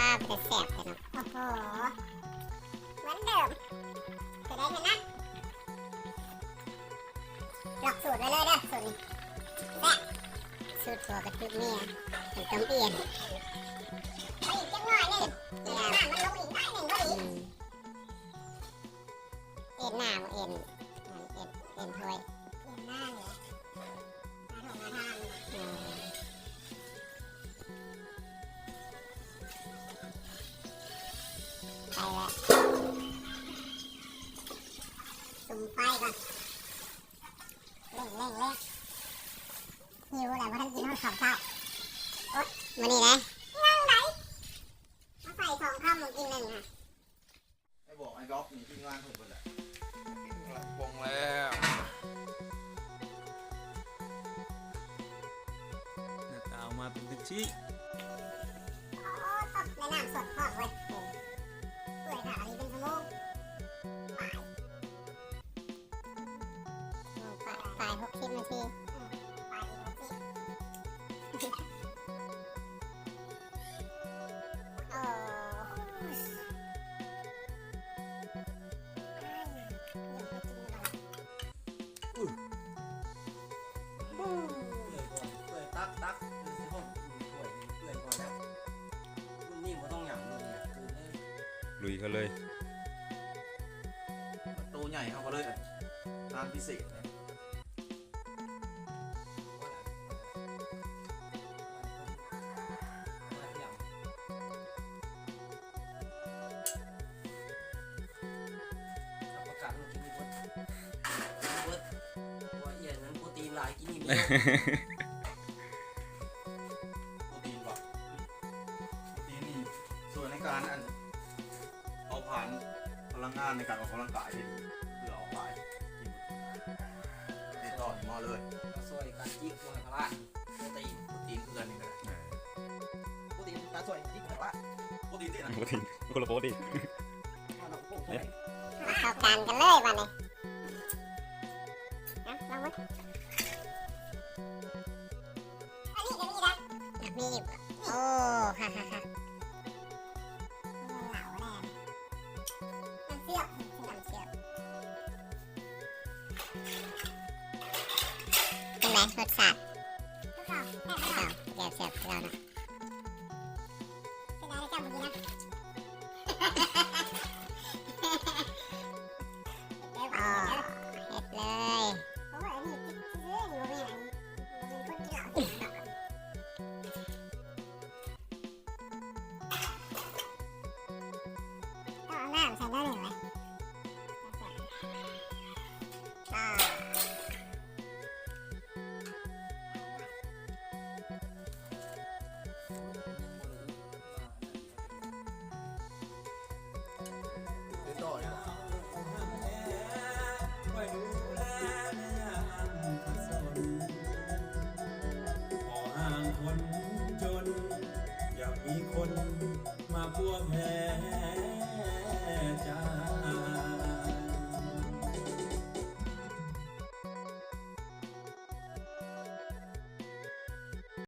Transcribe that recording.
ອ້າວ ເປັນຕາແຊບແທ້ເນາະ. ໂອ້ໂຫ ເໝືອນເດີມ ເປັນໄດເຫັນນະ. ລອກສູດໄວ້ເລີຍເດີ ສູດນີ້ແຊບ. ສູດຜົວກະຈຸກເມຍ ເປັນຕົ້ມອຽນ ອີກຈັກໜ້ອຍໜຶ່ງ ນ້ຳມັນລົງອີກໜ້ອຍໜຶ່ງພໍດີ. ອືມ ເອັນໜ້າບໍ່ເອັນ ອັນ ເອັນ ເອັນຖ້ວຍ ເອັນໜ້ານີ້ ໜ້າຖອງໜ້າທາງນີ້. ອືມ ໄປແລ້ວ ສຸມໄຟກ່ອນ ເລັ່ງ ເລັ່ງ ເລັ່ງ ຫິວແລ້ວ ບໍ່ທັນກິນຮອດເຂົ້າເຊົ້າ. ອົດ ມື້ນີ້ນະ ຍັງໃດ ມາໃສ່ສອງຄຳ ກິນໜຶ່ງຫັ້ນ. ໄດ້ບອກໄອ້ກອບນີ້ ທີມງານເພິ່ນເບິດແຫຼະ ກຳລັງປົງແລ້ວ ໜ້າຕາອອກມາເປັນຈັ່ງຊີ້. ໂອ້ ຕົກໃນນ້ຳສົດພ້ອມເວີຍ ເປື່ອຍຖ້າອີກເປັນຊົ່ວໂມງປາຍ. ປາຍ ປາຍຫົກສິບນາທີ ອືມ ປາຍຫົກສິບ. ໂອ້ ອື ເປື່ອຍກ່ອນ ເປື່ອຍ ຕັກ ຕັກ ຄືຊິຮ້ອນ ເປື່ອຍ ເປື່ອຍກ່ອນແລ້ວ ລຸ້ນນີ້ບໍ່ຕ້ອງຫຍັງ ລຸ້ນນີ້ຄືເລີຍ ລຸຍເຂົາເລີຍ. ໂຕໃຫຍ່ເຮົາກໍເລີຍ ງານພິເສດເລີຍ. ຮັບປະກັນວ່າກິນບໍ່ເບິດ ກິນບໍ່ເບິດ ເພາະວ່າອຽນນັ້ນໂປຣຕີນຫຼາຍ ກິນອີກແລ້ວ. ໂປຣຕີນບໍ່? ໂປຣຕີນນີ້ຊ່ວຍໃນການອັນ ເຜົາຜານພະລັງງານໃນການອອກກຳລັງກາຍໄດ້ດີ ເຫຼືອອອກຫຼາຍ ກິນ ຕິດຕໍ່ໝໍເລີຍ ຊ່ວຍການຈິກບໍ່ໃຫ້ພະລາດ ໂປຣຕີນ ໂປຣຕີນຄືກັນນີ້ນະ ເອີ ໂປຣຕີນການຊ່ວຍຈິກບໍ່ໃຫ້ພະລາດ ໂປຣຕີນຕິນະ ໂປຣຕີນ ຄົນລະໂປຣຕີນ ເຂົ້າກັນກັນເລີຍບາດນີ້ ເອົາ ລອງເບິ່ງ. ອັນນີ້ກໍມີນະ ມີຢູ່ ໂອ້ ຮະ ຮະ ຮະ ເຫຼົ້າແລ້ວ ນ້ຳເຊື່ອມ ນ້ຳເຊື່ອມ ເປັນໃດ ລົດຊາດ? ແຊບ ແຊບ ແຊບ ເຈົ້າເນາະ. ເປັນໄດເຈົ້າມື້ນີ້ນະ? ອໍ ເຮັດເລີຍ ເຮັດເລີຍ. ໂອ້ຍ ອັນນີ້ກິນຊື່ໆ ນີ້ບໍ່ແມ່ນ ອັນນີ້ບໍ່ແມ່ນຄົນກິນເຫຼົ້າກິນດອກ. ຕ້ອງເອົານ້ຳໃສ່ໜ້ອຍໜຶ່ງໄວ້